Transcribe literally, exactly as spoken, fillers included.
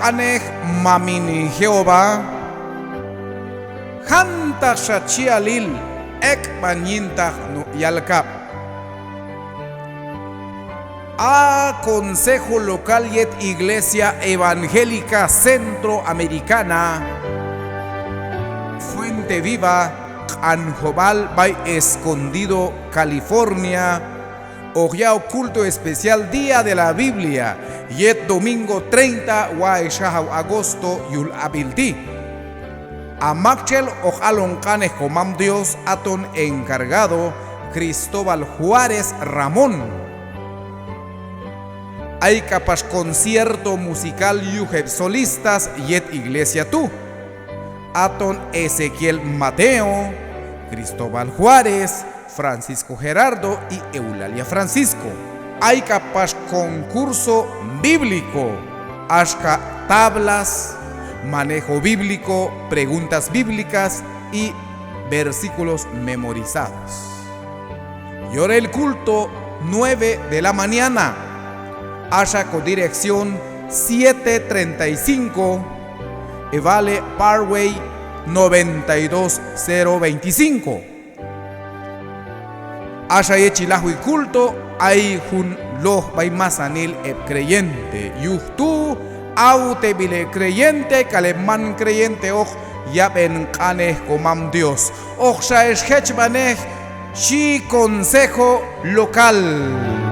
q'anej Mamin Jehová, jantaqxa chi yalil ek'b'an yintaq no' yal kab'. A Consejo Local yet Iglesia Evangélica Centroamericana Fuente Viva Q'anjob'al b'ay Escondido, California, hoq ya'ok culto especial Día de la Biblia yet domingo treinta wa'ay xajaw agosto yul ab'il ti'. A maktxel hoq alon q'anej Komam Dios, aton encargado Cristóbal Juárez Ramón. Ay k'apax concierto musical yuj heb' solistas yet iglesia tu'. Aton Ezequiel Mateo, Cristóbal Juárez, Francisco Gerardo y Eulalia Francisco. Ay k'apax concurso bíblico, axka tablas, manejo bíblico, preguntas bíblicas y versículos memorizados. Yora el culto nueve de la mañana, axa ko dirección siete treinta y cinco Evale Parkway noventa y dos cero veinticinco. Axa yet chi lajwi culto, ay jun loj b'ay masanil heb' creyente. Yuj tu', awteb'il heb' creyente k'al heb' man creyente hoq yab'en q'anej Komam Dios. Hoqxa hex jechb'anej, xhi Consejo Local.